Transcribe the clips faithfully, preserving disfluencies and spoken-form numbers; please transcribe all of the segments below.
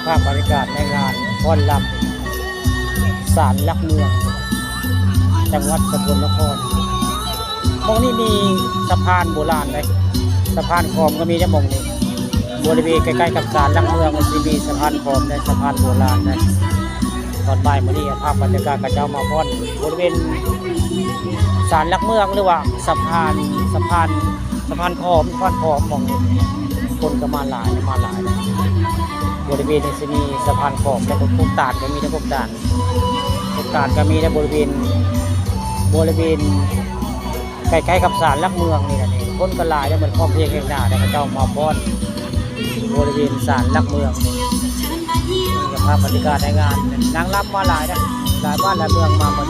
ภาพบรรยากาศในงานฟ้อนรำศาลหลักเมือง จังหวัดสกลนคร หม่องนี้มีสะพานโบราณเลย สะพานขอมก็มีในหม่องนี้ บริเวณใกล้ๆกับศาลหลักเมืองมันสิมีสะพานขอมและสะพานโบราณนะ ตอนบ่ายมื้อนี้ภาพบรรยากาศกระเจ้ามาฟ้อนบริเวณศาลหลักเมืองหรือว่าสะพาน สะพาน สะพานขอม สะพานขอมหม่องนี้ คนก็มาหลาย มาหลาย บริเวณนี้สิมีสะพานขอม แล้วก็พวกตาดก็มีนะ พวกตาด พวกตาดก็มีนะ บริเวณ บริเวณใกล้ๆกับศาลหลักเมืองนี่แหละนี่ คนก็หลายแล้ว เหมือนพร้อมเพรียงเฮงหน้า แล้วก็เจ้ามาฟ้อนบริเวณศาลหลักเมืองนี่ นี่ก็ภาพบรรยากาศในงาน นางรำมาหลายนะ หลายบ้านหลายเมืองมาหมด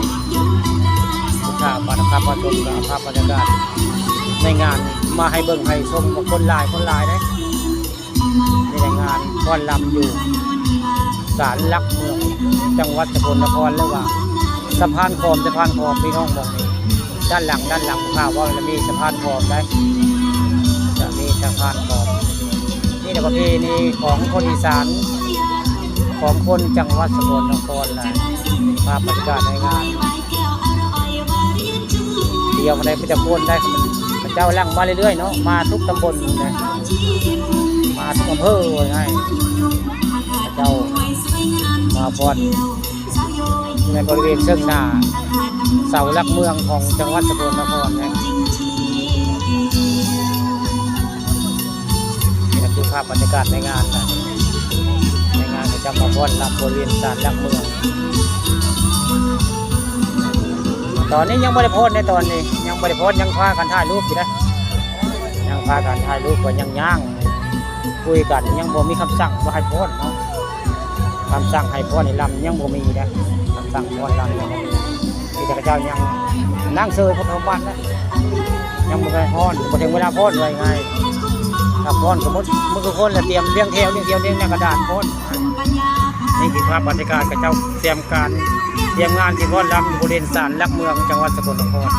ข่าวมานะครับ มาชมกับภาพบรรยากาศในงาน มาให้เบิ่งให้ชมกับคนหลาย คนหลายนะ ในงานฟ้อนรำอยู่ศาลหลักเมือง จังหวัดสกลนคร หรือว่าสะพานขอม สะพานขอม พี่น้องบอกนี่ ด้านหลัง ด้านหลังข่าวว่ามันมีสะพานขอมได้ จะมีสะพานขอม นี่แหละประเพณีของคนอีสาน ของคนจังหวัดสกลนครแหละ ภาพบรรยากาศในงาน เดียวมาได้ไปจะคนได้ พระเจ้าหลั่งมาเรื่อยๆเนาะ มาทุกตำบลเลย มาทุกอำเภอเลย พระเจ้ามาฟ้อนในบริเวณเชิงหน้าเสาหลักเมืองของจังหวัดสกลนครนะ นี่คือภาพบรรยากาศในงานนะ ในงานพระเจ้ามาฟ้อนรำบริเวณศาลหลักเมือง ตอนนี้ยังบ่ได้ฟ้อนในตอนนี้ ยังบ่ได้ฟ้อน ยังพากันถ่ายรูปอยู่นะ ยังพากันถ่ายรูป ก็ยังย่างคุยกัน ยังบ่มีคำสั่งว่าให้ฟ้อนเนาะ คำสั่งให้ฟ้อนให้รำยังบ่มีนะ คำสั่งฟ้อนรำยังบ่มี ที่ข้าพเจ้ายังนั่งเซยพระธรรมบัตรนะ ยังบ่ได้ฟ้อน บ่ถึงเวลาฟ้อนไว้ไง ถ้าฟ้อนสมมุติมื้อคือคนละเตรียมเรียงแถว เรียงแถว เรียงหน้ากระดานฟ้อน นี่คือภาพบรรยากาศข้าเจ้าเตรียมการ เตรียมงานที่ฟ้อนรำอยู่บริเวณศาลหลักเมืองจังหวัดสกลนคร